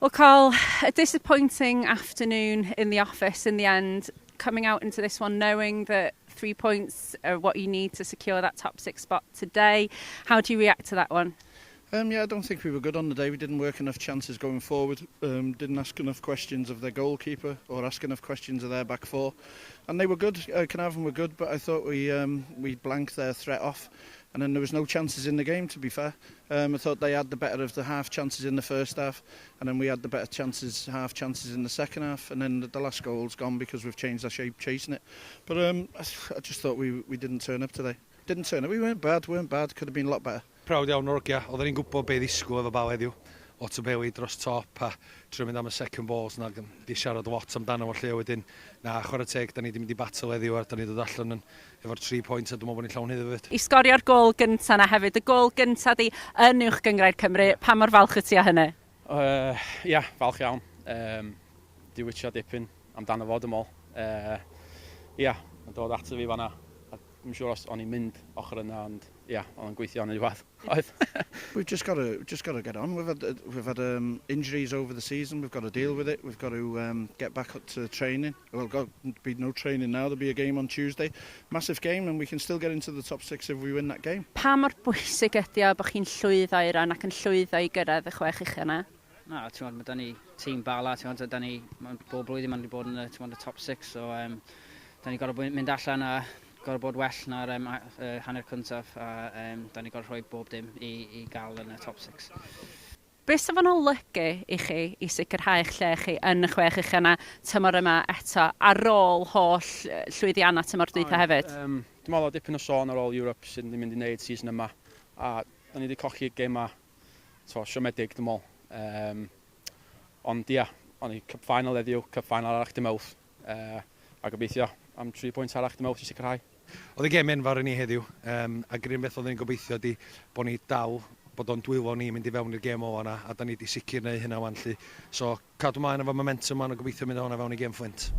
Well, Carl, a disappointing afternoon in the office in the end, coming out into this one knowing that 3 points are what you need to secure that top six spot today. How do you react to that one? Yeah, I don't think we were good on the day. We didn't work enough chances going forward. Didn't ask enough questions of their goalkeeper or ask enough questions of their back four. And they were good. Caernarfon were good, but I thought we blanked their threat off. And then there was no chances in the game, to be fair. I thought they had the better of the half chances in the first half, and then we had the better chances, half chances in the second half, and then the last goal's gone because we've changed our shape chasing it. But I just thought we didn't turn up today. Didn't turn up. We weren't bad, weren't bad. Could have been a lot better. Proud iawn o'r hogia. Oedden ni'n gwybod be ddisgwyl efo Bala heddiw. Lot o beli dros top a trio mynd am y second balls na di siarad lot amdano fo lle wedyn. Na, chwarae teg, da ni di mynd i battle heddiw a da ni dod allan yn, efo'r 3 points a dwi'n meddwl bod ni'n llawn haeddu hefyd. I sgorio'r gôl gynta na hefyd, y gôl gynta di yn Uwch Gynghrair Cymru, pa mor falch wyt ti o hynny? Ia, falch iawn. Di witsio dipyn amdano fo, dwi'n meddwl. Ia, yn dod ato fi fanna. A dwi'n siŵr os o'n i'n mynd ochr yna, ond ia, oedd o'n gweithio yn y diwedd. Oedd. We've just got to get on. We've had injuries over the season. We've got to deal with it. We've got to get back up to training. Well, got be no training now. There'll be a game on Tuesday, massive game, and we can still get into the top six if we win that game. Pa mor bwysig ydy o bod chi'n llwyddo i ran ac yn llwyddo i gyrraedd y chwech ucha yna? Na, ti'n gwybod, mae da ni tîm Bala, ti'n gwybod, da ni, bob blwyddyn ma'n wedi bod yn y, ti'n gwybod, y top 6, so da ni gorfod mynd allan a gorfod bod well na'r hanner cyntaf a da ni gorfod rhoi bob dim i gael yn y top 6. Beth sy'n fo'n olygu i chi i sicrhau eich lle chi yn y chwech ucha yna tymor yma eto ar ôl holl llwyddiannau tymor dwytha hefyd? Dwi'n meddwl o dipyn o sôn ar ôl Europe sydd yn mynd i wneud season yma. A da ni wedi colli gêm yma, to, siomedig, dwi'n meddwl. Ond ia, o'n i cup final heddiw, cup final arall dy Mawrth. A gobeithio am 3 pwynt arall dy Mawrth i sicrhau. Oedd y gêm enfawr i ni heddiw, ac yr un beth oedden ni'n gobeithio di bod ni dal bod o'n dwylo ni mynd i fewn i'r gêm ola yna, a da ni di sicr neu hynna wan lly. So, cadw mlaen efo momentum ma'n a gobeithio mynd o hwnna fewn i gêm Flint.